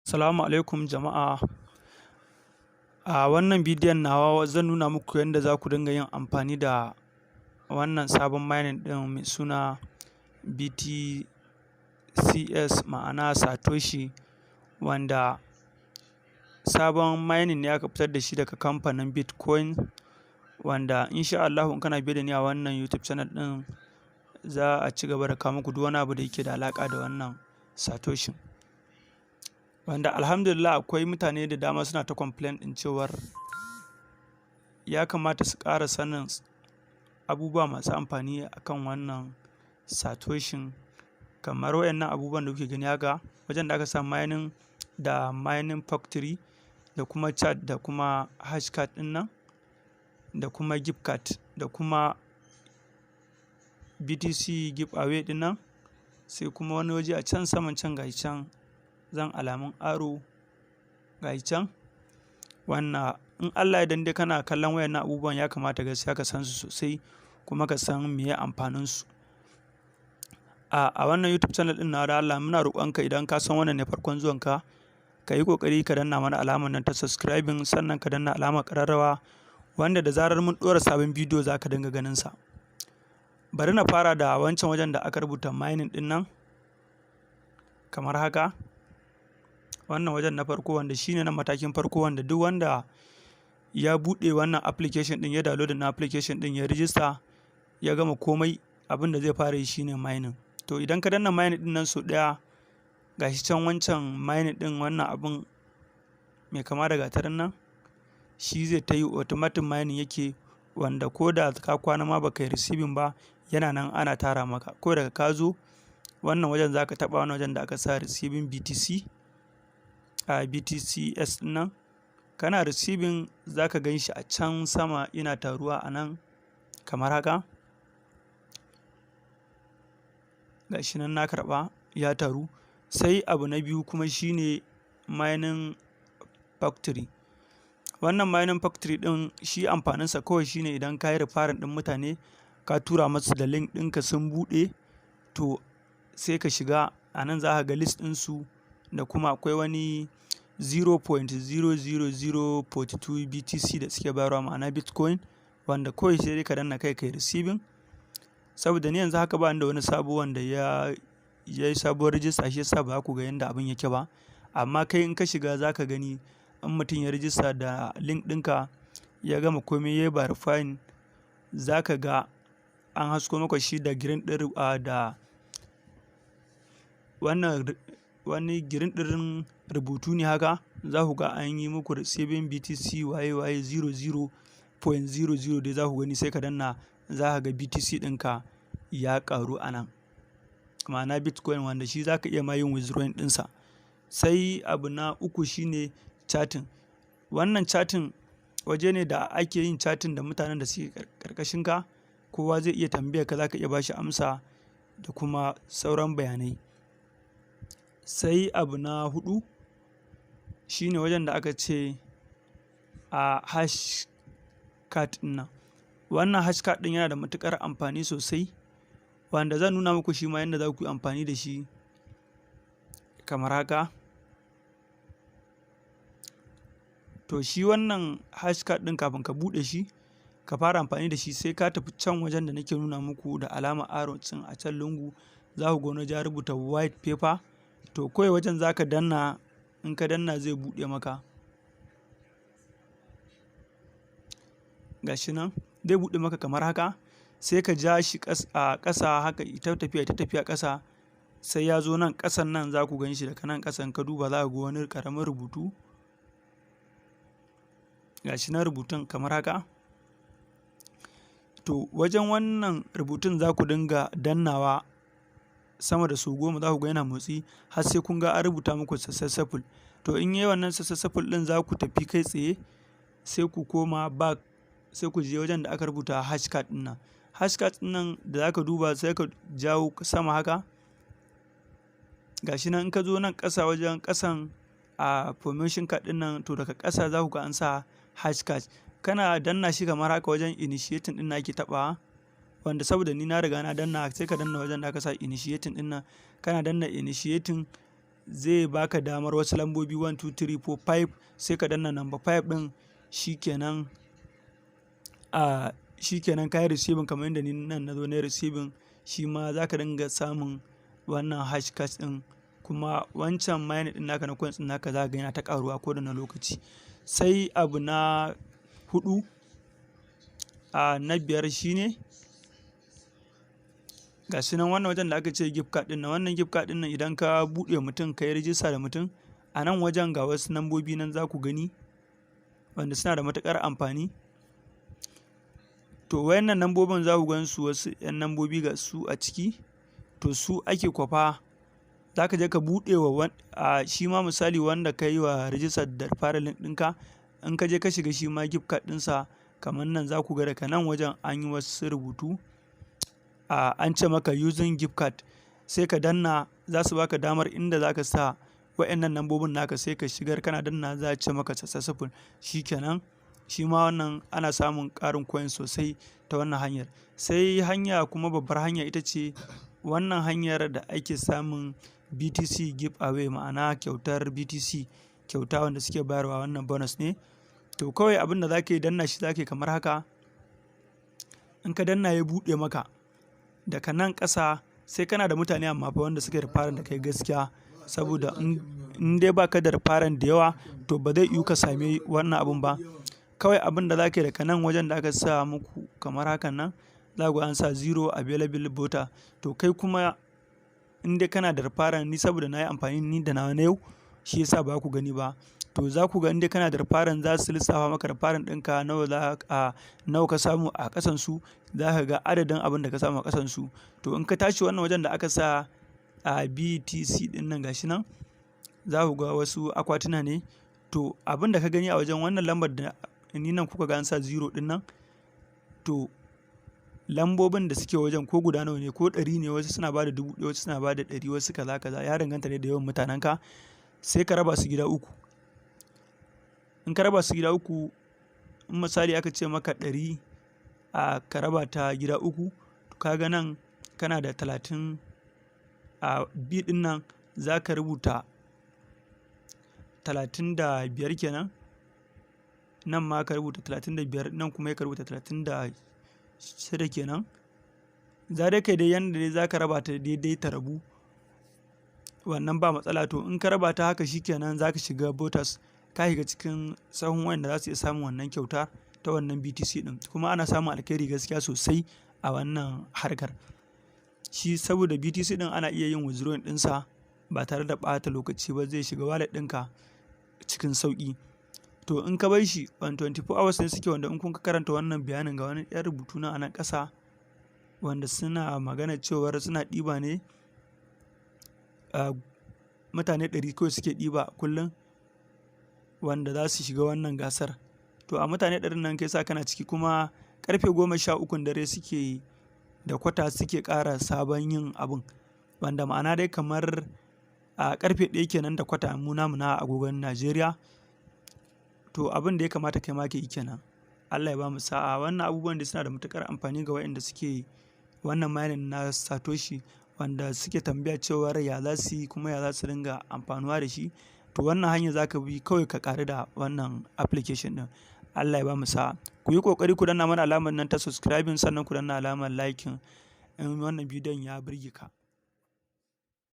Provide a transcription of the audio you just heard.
Salamu alaikum jama'a. A wannan bidiyon nawa zan nuna muku yadda za ku dinga yin amfani da wannan sabon mining ɗin mai suna BTCS, ma'ana Satoshi, wanda sabon mining ne aka fitar da shi daga kamfanin Bitcoin, wanda insha Allahu in kana biye da ni a wannan YouTube channel ɗin za a ci gaba da kawo muku duk wani abu da yake da alaƙa da wannan Satoshin. Wanda alhamdulillah akwai mutane da dama suna ta complain ɗin cewar ya kamata su ƙara sanin abubuwa masu amfani akan wannan Satoshin, kamar waɗannan abubuwan da kuke gani haka, wajen da aka sa mining da mining factory da kuma chat da kuma hashcard ɗin nan da kuma gift card da kuma BTC giveaway ɗin nan, sai kuma wani waje a can saman can gashi can zan alamun arrow gashi can. Wannan in Allah ya dai kana kallon wayannan abubuwan, ya kamata gaskiya ka san su sosai kuma ka san meye amfanin su. A wannan YouTube channel ɗin nawa, da Allah muna roƙonka, idan ka san wannan ne farkon zuwanka, ka yi ƙoƙari ka danna mana alamar nan ta subscribing, sannan ka danna alamar ƙararrawa, wanda da zarar mun ɗora sabon bidiyo za ka dinga ganin sa. Bari na fara da wancan wajen da aka rubuta mining ɗin nan kamar haka. Wannan wajen na farko, wanda shine na matakin farko, wanda duk wanda ya buɗe wannan application ɗin, ya download na application ɗin, ya register, ya gama komai, abin da zai fara yi shine mining. To idan ka danna mining ɗin nan sau ɗaya, gashi can wancan mining ɗin, wannan abun mai kama da gatarin nan, shi zai ta yi automatic mining yake, wanda ko da ka kwana ma baka yi receiving ba, yana nan ana tara maka. Ko daga ka zo wannan wajen, za ka taɓa wannan wajen da aka sa receiving BTC a BTCS ɗin nan. Kana receiving, za ka gan shi a can sama ina taruwa a nan kamar haka. Gashi nan na karɓa, ya taru. Sai abu na biyu kuma shine mining factory. Wannan mining factory ɗin shi amfaninsa kawai shine idan ka yi referring ɗin mutane, ka tura masu da link ɗinka sun buɗe, to sai ka shiga a nan za ka ga list ɗinsu, da kuma akwai wani 0.00042 BTC da suke bayarwa, ma'ana Bitcoin, wanda kawai sai dai ka danna kai kai receiving. Saboda ni yanzu haka ba ni da wani sabo wanda ya yi sabuwar rijista, shi yasa ba ku ga yanda abin yake ba. Amma kai in ka shiga za ka gani, in mutum ya rijista da link ɗinka, ya gama komai, ya yi verifying, za ka ga an hasko maka shi da green ɗin, da wannan wani green ɗin rubutu ne haka. Za ku ga an yi muku receiving BTC waye waye 00.00 dai za ku gani. Sai ka danna, za ka ga BTC ɗinka ya ƙaru a nan, ma'ana Bitcoin, wanda shi za ka iya ma yin withdrawing ɗinsa. Sai abu na uku shine chatting. Wannan chatting waje ne da ake yin chatting da mutanen da suke ƙarƙashin ka. Kowa zai iya tambayar ka, za ka iya ba shi amsa da kuma sauran bayanai. Sai abu na huɗu shine wajen da aka ce a hash card ɗin nan. Wannan hash card ɗin yana da matuƙar amfani sosai, wanda zan nuna muku shi ma yanda za ku yi amfani da shi kamar haka. To shi wannan hash card ɗin, kafin ka buɗe shi ka fara amfani da shi, sai ka tafi can wajen da nake nuna muku da alama arrow ɗin a can lungu, za ku ga wani waje ya rubuta white paper. To kawai wajen za ka danna, in ka danna zai buɗe maka. Gashi nan zai buɗe maka kamar haka. Sai ka ja shi a ƙasa haka, ita tafiya ita tafiya ƙasa, sai ya zo nan ƙasan nan, za ku gan shi daga nan ƙasan. Ka duba, za ka ga wani ƙaramin rubutu. Gashi nan rubutun kamar haka. To wajen wannan rubutun za ku dinga dannawa sama da sau 10, za ku ga yana motsi har sai kun ga an rubuta muku successful. To in yayi wannan successful ɗin, za ku tafi kai tsaye, sai ku koma back, sai ku je wajen da aka rubuta hash card ɗin nan. Hash card ɗin nan da za ka duba, sai ka jawo sama haka. Gashi nan, in ka zo nan ƙasa, wajen ƙasan a formation card ɗin nan, to daga ƙasa za ku ga an sa hash card. Kana danna shi kamar haka, wajen initiating ɗin nan ake taɓawa, wanda saboda ni na riga na danna. Sai ka danna wajen da aka sa initiating ɗin nan. Kana danna initiating, Zai baka damar wasu lambobi 1 2 3 4 5, sai ka danna number 5 din. Shikenan, a shikenan ka yi receiving kamar yadda ni nan na zo na receiving. Shi ma za ka dinga samun wannan hash cash din, kuma wancan mining din naka na coins din naka za ka ga yana ta karuwa ko da na lokaci. Sai abu na hudu, a na biyar, shine ga shi nan wannan wajen da aka ce gift card din nan. Wannan gift card din nan, idan ka buɗe mutum, ka yi rijista da mutum, a nan wajen ga wasu nambobi nan za ku gani wanda suna da matuƙar amfani. To wayannan nambobin za ku gan su, wasu 'yan nambobi ga su a ciki. To su ake kwafa, za ka je ka buɗe wa shi ma misali wanda ka yi wa rijistar da fara link ɗinka. In ka je ka shiga shi ma gift card ɗinsa, kamar nan za ku ga daga nan wajen an yi wasu rubutu, an ce maka "using gift card". Sai ka danna, za su baka damar inda za ka sa wa'annan nambobin naka, sai ka shigar. Kana danna, za a ce maka "successful". Shikenan, shi ma wannan ana samun ƙarin coin sosai ta wannan hanyar. Sai hanya kuma, babbar hanya, ita ce wannan hanyar da ake samun BTC give away, ma'ana kyautar BTC, kyauta wanda suke bayarwa. Wannan bonus ne. To kawai abin da za ka yi, danna shi za ka yi kamar haka. In ka danna, ya buɗe maka daga nan ƙasa, sai kana da mutane amma fa wanda suka referral da kai gaskiya, saboda in dai baka da referral da yawa, to ba zai yiwu ka sami wannan abun ba. Kawai abin da za ka yi, daga nan wajen da aka sa muku kamar hakan nan, za ku an sa "zero available voter". To kai kuma in dai kana da referral, ni saboda na yi amfani ni da nawa na yau, shi yasa ba ku gani ba. To za ku ga in dai kana da referral, za su lissafa maka referral ɗinka nawa za a nawa ka samu a ƙasan su. Za ka ga adadin abin da ka samu a ƙasan su. To in ka tashi, wannan wajen da aka sa a BTC ɗin nan, gashi nan za ku ga wasu akwatuna ne. To abin da ka gani a wajen wannan lambar da ni nan kuka ga an sa zero ɗin nan, to lambobin da suke wajen ko guda nawa ne, ko 100 ne, wasu suna bada 1000, wasu suna bada 100, wasu kaza kaza, ya danganta ne da yawan mutanenka. Sai ka raba su gida uku. In ka raba su gida uku, in misali aka ce maka 100, a ka raba ta gida uku, to ka ga nan kana da 30. A B ɗin nan za ka rubuta 35 kenan. Nan ma ka rubuta 35, nan kuma ka rubuta 36 kenan. Za dai kai dai yanda dai za ka raba ta daidai ta rabu, wannan ba matsala. To in ka raba ta haka, shikenan, za ka shiga voters, ka shiga cikin sahun wanda za su iya samun wannan kyauta ta wannan BTC din. Kuma ana samun alkhairi gaskiya sosai a wannan harkar shi, saboda BTC din ana iya yin withdrawing ɗinsa ba tare da ɓata lokaci ba, zai shiga wallet ɗinka cikin sauƙi. To in ka bar shi on 24 hours ne suke, wanda in kun karanta wannan bayanin, ga wani ɗan rubutu na a nan ƙasa wanda suna magana cewar suna ɗiba ne, mutane 100 kawai suke ɗiba kullum wanda za su shiga wannan gasar. To a mutane 100n nan kai sa kana ciki. Kuma karfe 13n dare suke da kwata suke ƙara sabon yin abun, wanda ma'ana dai kamar a karfe 1 kenan da kwata mu namu na agogon Najeriya. To abin da ya kamata kai ma ka yi kenan. Allah ya ba mu sa'a. Wannan abubuwan da suna da matukar amfani ga waɗanda suke wannan mining na Satoshi, wanda suke tambaya cewar ya za su yi kuma ya za su dinga amfanuwa da shi. To wannan hanya za ka bi kawai ka ƙaru da wannan application ɗin. Allah ya ba mu sa'a. Ku yi ƙoƙari ku danna mana alamar nan ta subscribing, sannan ku danna alamar liking in wannan bidiyon ya burge ka.